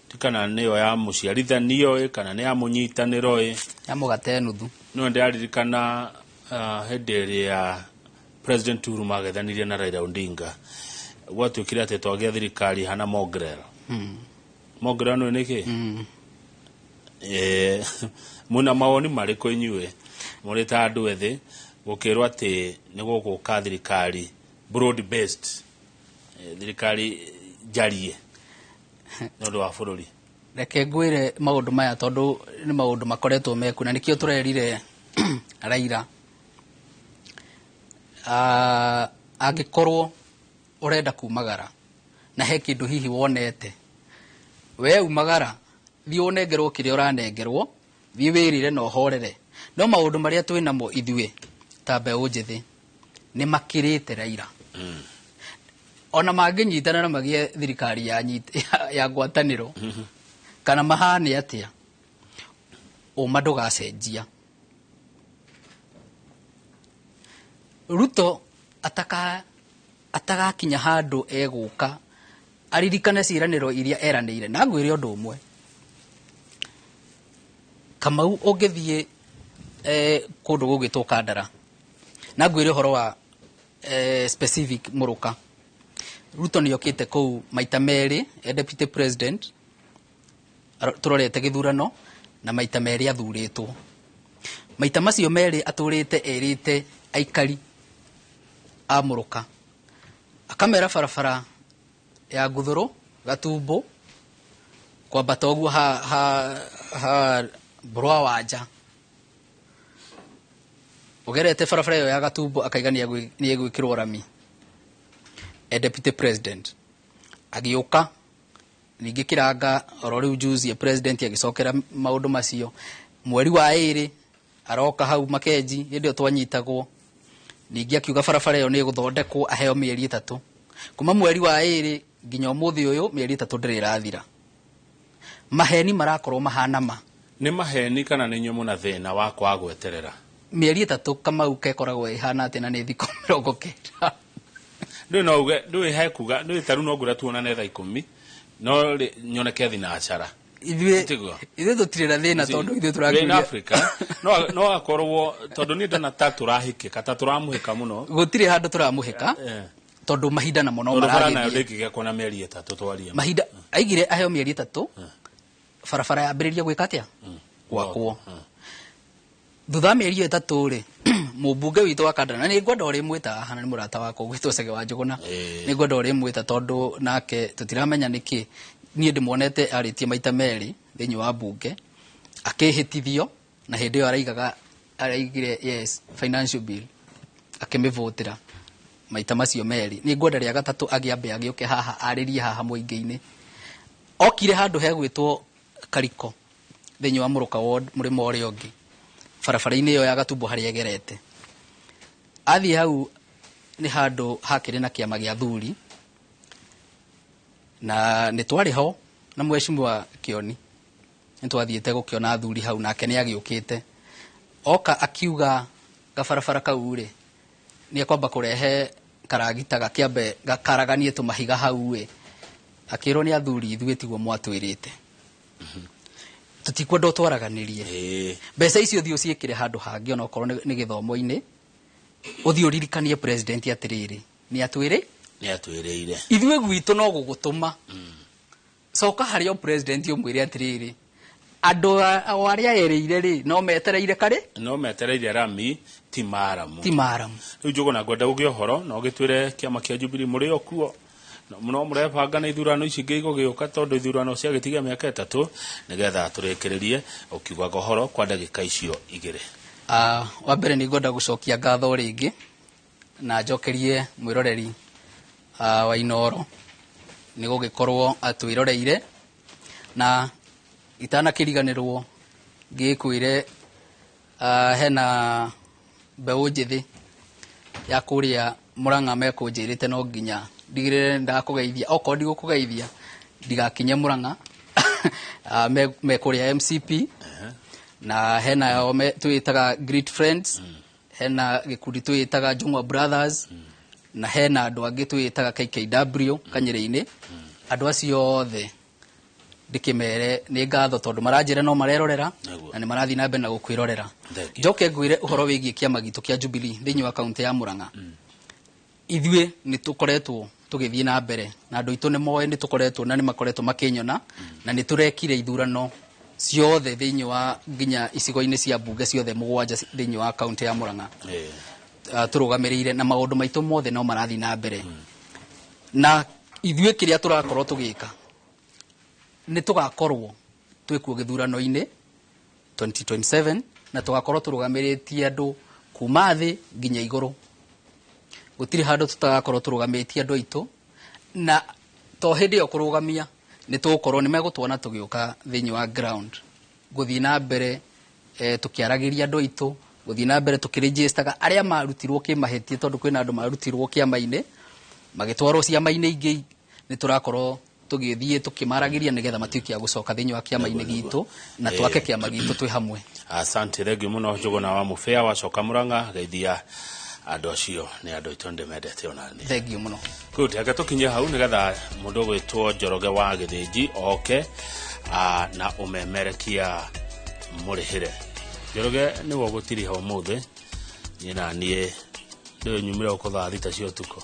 ti kana nĩyo ya mũciarithanio ĩ, kana nĩ ya mũnyitanĩro ĩ, ya mũgate nuthu. No ndĩraririkana hĩndĩ ĩrĩa President Uhuru magethanirie na Raila Odinga, gwatuĩkire atĩ twagĩa thirikari hana mongrel. Mongrel nĩ nĩkĩ? Mwĩna mawoni marĩkũ inyuĩ mũrĩ ta andũ ethĩ gũkĩrwo atĩ nĩ gũgũka thirikari broad based, thirikari njarie nĩ ũndũ wa bũrũri? Reke ngwĩre maũndũ maya tondũ nĩ maũndũ makoretwo mekuo na nĩkĩo tũrerire Raila, angĩkorwo ũrenda kumagara na he kĩndũ hihi wonete, we umagara thiĩ ũnengerwo kĩrĩa ũranengerwo, thiĩ wĩrĩre na ũhorere. No maũndũ marĩa twĩnamo ithuĩ ta mbeũ njĩthĩ nĩ makĩrĩte Raila. Ona mangĩnyitana na magĩe thirikari ya ngwatanĩro kana mahane atĩa, ũma ndũgacenjia. Ruto atagakinya handũ egũka aririkane ciĩranĩro iria eranĩire. Na ngwĩre ũndũ ũmwe, Kamau, ũngĩthiĩ kũndũ gũgwĩtwo Kandara, na ngwĩre ũhoro wa specific Mũrũka, Ruto nĩ okĩte kũu maita merĩ e deputy president, tũrorete gĩthurano, na maita merĩ athurĩtwo. Maita macio merĩ atũrĩte erĩte aikari a Mũrũka, akamera barabara ya Nguthũrũ Gatumbo kwambata ũguo ha Mbũrwa wa nja, ũgerete barabara ĩyo ya Gatumbo, akaiga nĩ egwĩkĩrwo rami e deputy president. Agĩũka ningĩ kĩranga oro rĩu juzi e president agĩcokera maũndũ macio. Mweri wa 2 aroka hau Makenji hĩndĩ ĩyo twanyitagwo, ningĩ akiuga barabara ĩyo nĩ ĩgũthondekwo, aheo mĩeri 3. Kuma mweri wa 2 nginya ũmũthĩ ũyũ mĩeri 3 ndĩrĩ ĩrathira. Maheni marakorwo mahana ma. Nĩ maheni kana nĩ inyuĩ mũna thĩna wa kwaga gweterera? Mĩeri 3 Kamau kekoragwo ĩhana atĩ na nĩ thikũ 90. Ndũĩ no uge, ndũĩ he kuga, ndũĩ ta rĩu no ngwĩra tuonane thaa 10, no nyoneke thinacara. Ithuĩ tũtirĩ na thĩna tondũ ithuĩ tũrakĩũria. Wĩ Africa, no akorwo tondũ niĩ ndona ta tũrahĩkĩka, ta tũramũhĩka mũno. Gũtirĩ handũ tũramũhĩka. Tondũ mahinda namo no Tondũ bara maragĩthiĩ. nayo ndĩngĩgĩa kuona mĩeri 3 twarie. Mahinda aigire aheo mĩeri 3, barabara yambĩrĩria gwĩka atĩa? Gwakwo. Thutha wa mĩeri 3 rĩ, mũmbunge witũ wa Kandara, na nĩ ngwenda ũrĩmwĩta haha, na nĩ mũrata wakwa ũgwĩtwo Chege wa Njũgũna. Nĩ ngwenda ũrĩmwĩta tondũ nake tũtiramenya nĩkĩ. Niĩ ndĩmuonete arĩtie maita merĩ thĩinĩ wa mbunge, akĩhĩtithio, na hĩndĩ ĩyo araigire yes, financial bill, akĩmĩvũtĩra maita macio merĩ. Nĩ ngwenda rĩa gatatũ agĩambe agĩũke haha, arĩrie haha mũingĩ-inĩ. Okire handũ hegwĩtwo Kariko thĩinĩ wa Mũrũka ward, mũrĩmo ũrĩa ũngĩ, barabara-inĩ ĩyo ya Gatumbo harĩa egerete. Athiĩ hau nĩ handũ hakĩrĩ na kĩama gĩa athuri, na nĩ twarĩ ho na mheshimiwa Kĩoni, nĩ twathiĩte gũkĩona athuri hau, nake nĩ agĩũkĩte. Oka akiuga gabarabara kau rĩ, nĩ ekwamba kũrehe karagita gakĩambe gakaraganie tũmahiga hau ĩ. Akĩrwo nĩ athuri, ithuĩ tiguo mwatwĩrĩte. Tũtikwenda ũtwaraganĩrie. Mbeca icio thiĩ ũciĩkĩre handũ hangĩ, onokorwo nĩ gĩthomo-inĩ, ũthiĩ ũririkanie president atĩrĩrĩ, nĩ atwĩrĩ Nĩ atwĩrĩire. Ithuĩ gwitũ no gũgũtũma. Coka harĩ o president, ũmwĩre atĩrĩrĩ, andũ o arĩa erĩire rĩ, no metereire karĩ. No metereire rami ti maramu. Ti maramu. Rĩu Njũgũna, ngwenda gũgĩa ũhoro na ũgĩtwĩre kĩama kĩa Jubilee mũrĩ o kuo, no mũrebanga na ithurano ici ingĩ igũgĩũka, tondũ ithurano ciagĩtigia mĩaka 3, nĩgetha tũrĩkĩrĩrie ũkiugaga ũhoro kwa ndagĩka icio 2. Wa mbere nĩ ngwenda gũcokia ngatho rĩngĩ na njokerie mwĩroreri wa Inooro nĩ gũgĩkorwo atwĩroreire, na itanakĩriganĩrwo ngĩkwĩre hena mbeũ njĩthĩ ya kũrĩa Murang'a mekũnjĩrĩte no nginya ndigĩrĩre ndakũgeithia, okorwo ndigũkũgeithia ndigakinye Murang'a. Me kũrĩa MCP, na hena o twĩtaga Great Friends, hena gĩkundi twĩtaga Njung'wa Brothers, na hena andũ angĩ twĩtaga KKW Kanyĩrĩ-inĩ. Andũ acio othe ndĩkĩmere nĩ ngatho tondũ maranjĩra no marerorera na nĩ marathiĩ na mbere na gũkwĩrorera. Thank you. Njoke ngwĩre ũhoro wĩgiĩ kĩama gitũ kĩa Jubilee thĩinĩ wa kaunti ya Murang'a. Ithuĩ nĩ tũkoretwo tũgĩthiĩ na mbere na andũ aitũ nĩ moĩ nĩ tũkoretwo na nĩ makoretwo makĩnyona, na nĩ tũrekire ithurano ciothe thĩinĩ wa nginya icigo-inĩ cia mbunge ciothe 7 thĩinĩ wa kaunti ya Murang'a. Tũrũgamĩrĩire na maũndũ maitũ mothe no marathiĩ na mbere, na ithuĩ kĩrĩa tũrakorwo tũgĩka nĩ tũgakorwo twĩkuo gĩthurano-inĩ 2027, na tũgakorwo tũrũgamĩrĩtie andũ kuma thĩ nginya igũrũ. Gũtirĩ handũ tũtagakorwo tũrũgamĩtie andũ aitũ, na to hĩndĩ ĩyo kũrũgamia nĩ tũgũkorwo nĩ megũtuona tũgĩũka thĩinĩ wa ground gũthiĩ na mbere, tũkĩaragĩria andũ aitũ, gũthiĩ na mbere tũkĩregistaga arĩa marutirwo kĩmahĩtia, tondũ kwĩna andũ marutirwo kĩama-inĩ magĩtwarwo ciama-inĩ ingĩ. Nĩ tũrakorwo tũgĩthiĩ tũkĩmaragĩria nĩgetha matuĩke a gũcoka thĩinĩ wa kĩama-inĩ gitũ na twake kĩama gitũ twĩ hamwe. Asante, thengiũ mũno Njũgũna wa Mũbĩa. Wacoka Mũrang'a, geithia andũ acio, nĩ andũ aitũ, ndĩmendete onani. Thengiũ mũno. Good, reke tũkinye hau nĩgetha mũndũ ũgwĩtwo Njoroge wa Gĩthĩnji oke na ũmemerekia mũrĩhĩre. Njoroge, nĩwe ũgũtiriha ũmũthĩ, niĩ na niĩ ndĩũ nyumire gũkũ thaa 6 cia ũtukũ,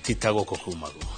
ti ta gũkũ kumagwo.